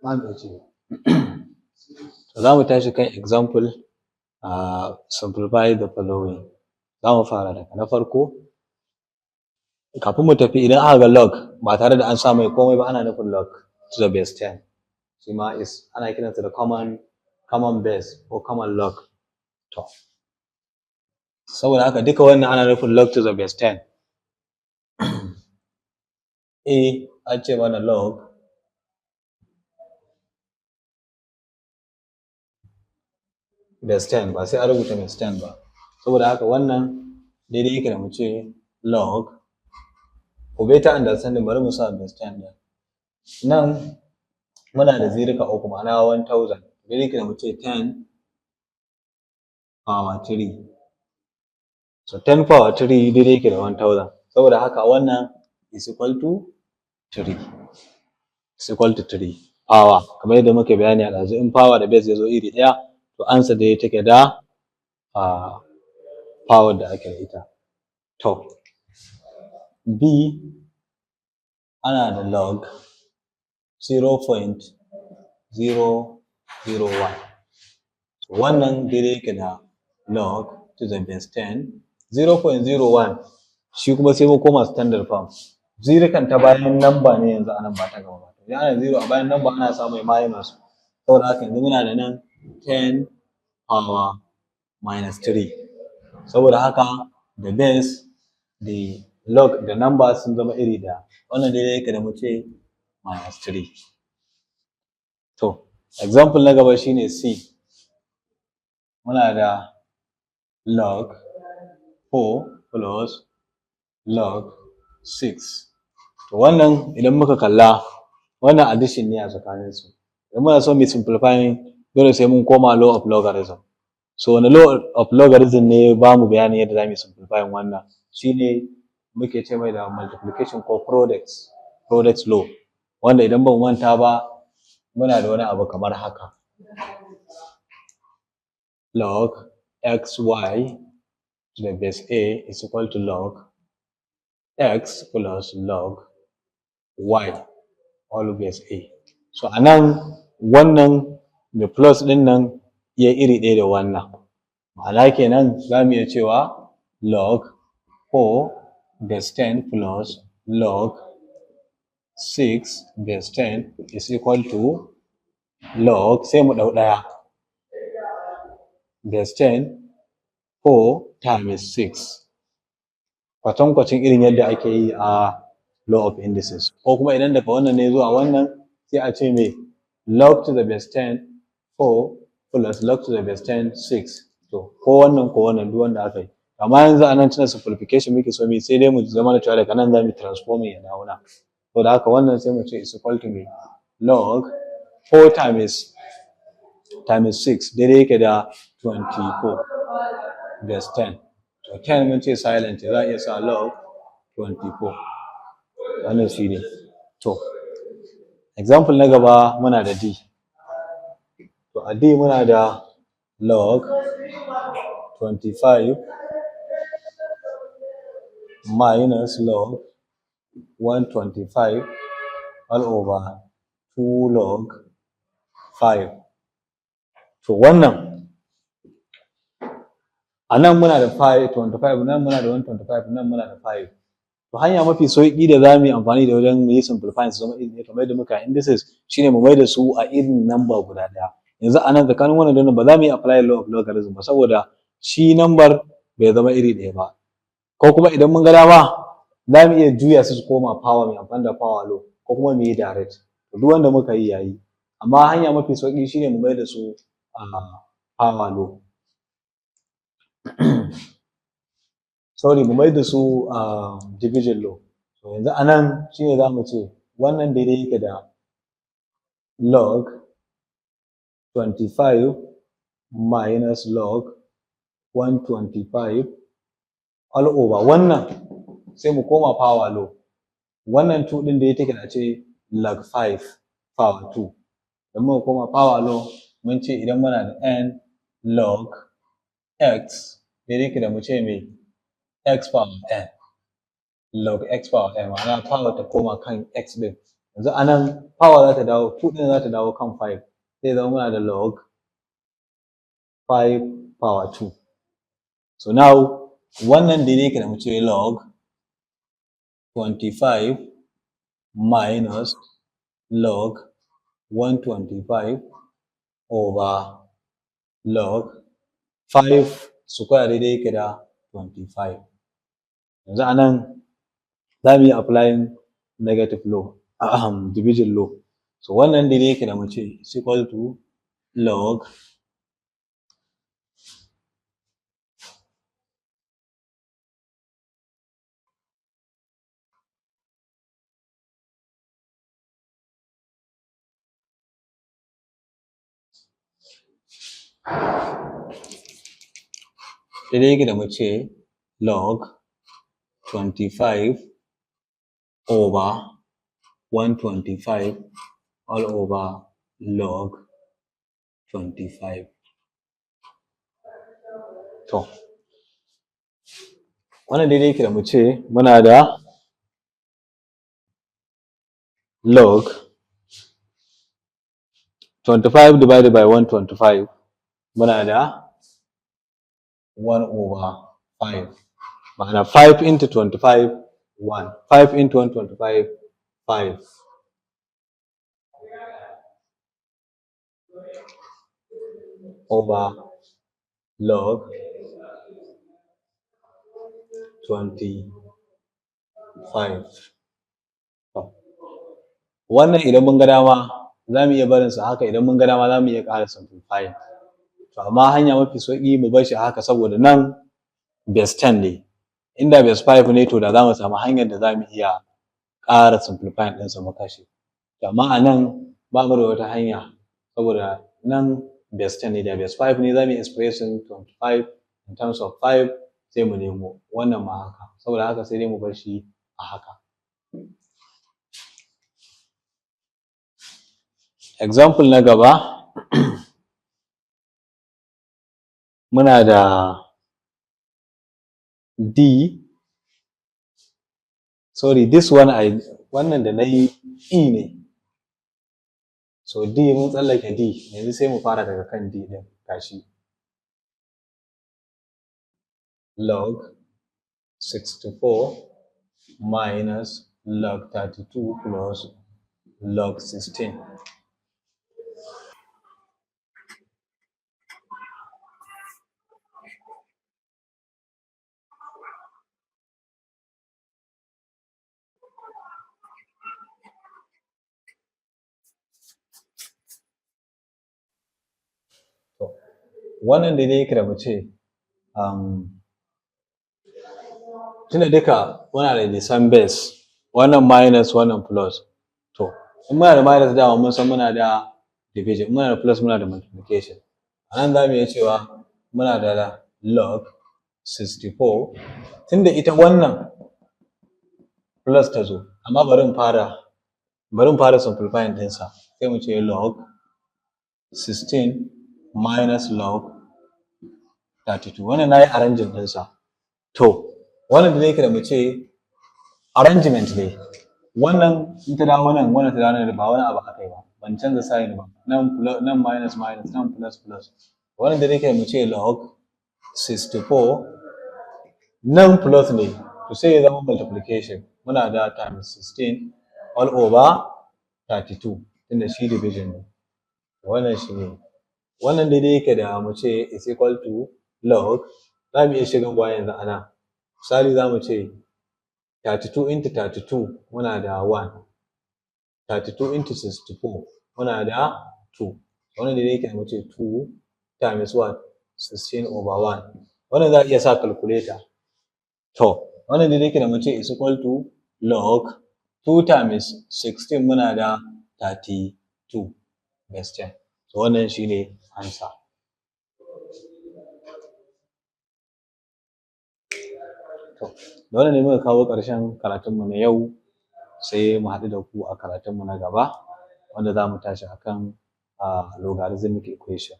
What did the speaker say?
Za mu iya ce za mu tashi kan example, simplify the following. Za mu fara daga na farko. Kafin mu tafi, idan aka ga log ba tare da an sa mai komai ba, ana nufin log to the base 10. Shi ma is ana kiransa da common base ko common log. To, saboda haka duka wannan ana nufin log to the base 10. A, an ce mana log base 10, ba sai an rubuta base 10 ba. Saboda haka wannan daidai yake da mu ce log, for better understanding bari mu sa base 10 ɗin nan. Muna da zirika uku, ma'ana 1000, daidai yake da mu ce 10 power 3. So 10 power 3 daidai yake da 1000. Saboda haka wannan is equal to 3, is equal to 3 power. Kamar yadda muka bayani a ɗazu, in power da base ya zo iri ɗaya, to answer dai take da power da ake da ita. To, B, ana da log 0.001. Wannan daidai yake da log to the base 10 0.01. Shi kuma sai mu koma standard form. Zirikan ta bayan number ne yanzu anan, ba ta gaba ba. Idan ana zero a bayan number, ana sa mai minus. Saboda haka yanzu muna da nan 10 power minus 3. Saboda haka the base, the log, the number sun zama iri ɗaya. Wannan daidai yake da mu ce minus 3. To, example na gaba shine C. Muna da log 4 plus log 6. To, wannan idan muka kalla, wannan addition ne a tsakaninsu. Idan muna so mu simplifying, dole sai mun koma law of logarithm. So wani law of logarithm ne ba mu bayanin yadda za mu yi simplifying wannan? Shine muke ce mai da multiplication ko products law, wanda idan ba mu manta ba, muna da wani abu kamar haka: log xy to the base a is equal to log x plus log y all base a. So a nan wannan mai plus ɗin nan ya iri ɗaya da wannan, ma'ana kenan za mu iya cewa log 4 base 10 plus log 6 base 10 is equal to log, sai mu ɗau ɗaya, base 10 4 times 6, kwatankwacin irin yadda ake yi a law of indices. Ko kuma idan daga wannan ne zuwa wannan, sai a ce mai log to the base 10 4 plus log to the base 10 6. To, ko wannan ko wannan, duk wanda aka yi. Amma yanzu anan tunda simplification muke so mu yi, sai dai mu zama da cewa daga nan za mu transforming ya dawo nan. To, da haka wannan sai mu ce is equal to me? Log 4 times 6 daidai yake da 24 base 10. To, 10 mun ce silent, za a iya sa log 24. Wannan shi ne. To, example na gaba muna da D. To, a D muna da log 25 minus log 125 all over 2 log 5. To, wannan a nan muna da 5 25, nan muna da 125, nan muna da 5. To, hanya mafi sauƙi da za mu yi amfani da wajen mu yi simplifying su zama iri ɗaya kamar yadda muka yi indices, shine mu mai da su a irin number guda ɗaya. Yanzu a nan tsakanin wannan da wannan ba za mu yi apply law of logarithm ba, saboda shi number bai zama iri ɗaya ba. Ko kuma idan mun ga dama, za mu iya juya su su koma power, mai amfani da power law, ko kuma mu yi direct. To, duk wanda muka yi yayi, amma hanya mafi sauƙi shine mu mai da su a power law, sorry, mu mai da su a division law. To, yanzu a nan shine za mu ce wannan daidai yake da log 25 minus log 125 all over wannan, sai mu koma power law. Wannan 2 ɗin da ya take da ce log 5 power 2. Idan muka koma power law, mun ce idan muna da n log x, daidai yake da mu ce mai x power n, log x power n, ma'ana power ta koma kan x ɗin. Yanzu a nan power za ta dawo, 2 ɗin za ta dawo kan 5, sai zama muna da log 5 power 2. So now wannan daidai yake da mu ce log 25 minus log 125 over log 5 square daidai yake da 25. Yanzu a nan za mu yi applying negative law, division law. So wannan daidai yake da mu ce is equal to log daidai yake da mu ce log 25 over 125 all over log 25. To, wannan daidai yake da mu ce muna da log 25 divided by 125, muna da 1 over 5, ma'ana 5 into 25, 1, 5 into 125, 5 over log 25. To, wannan idan mun ga dama za mu iya barinsa haka, idan mun ga dama za mu iya ƙara simplifying. To, amma hanya mafi sauƙi mu bar shi haka, saboda nan base 10 ne. Inda base 5 ne, to da za mu samu hanyar da za mu iya ƙara simplifying ɗinsa mu kashe. To, amma a nan ba mu da wata hanya saboda nan base 10 ne. Da base 5 ne, za mu yi expressing 25 in terms of 5, sai mu nemo wannan ma haka. Saboda haka sai dai mu bar shi a haka. Example na gaba, muna da d, sorry, this one, I wannan da na yi e ne. So d, mun tsallake d. Yanzu sai mu fara daga kan d ɗin. Gashi, log 64 minus log 32 plus log 16. To, wannan daidai yake da mu ce tunda duka muna da the same base, wannan minus, wannan plus. To, in muna da minus, dama mun san muna da division, in muna da plus, muna da multiplication. A nan za mu iya cewa muna da log 64, tunda ita wannan plus ta zo. Amma bari in fara simplifying ɗinsa. Sai mu ce log 16 minus log 32. Wannan na yi arranging ɗinsa. To, wannan da yake da mu ce arrangement ne. Wannan in ta dawo nan, wannan ta dawo nan, ba wani abu aka yi ba, ban canza sign ba. Nan plus, nan minus minus, nan plus plus. Wannan da yake mu ce log 64, nan plus ne, to sai ya zama multiplication. Muna da times 16 all over 32, tunda shi division ne. Wannan shi ne. Wannan daidai yake da mu ce is equal to log, za mu iya shigarwa yanzu a nan. Misali, za mu ce 32 into 32, muna da 1. 32 into 64, muna da 2. Wannan daidai yake da mu ce 2 times what? 16 over 1. Wannan za a iya sa calculator. To, wannan daidai yake da mu ce is equal to log 2 times 16, muna da 32 base 10. So wannan shine answer. To, da wannan ne muka kawo ƙarshen karatunmu na yau. Sai mu haɗu da ku a karatunmu na gaba, wanda za mu tashi akan logarithmic equation.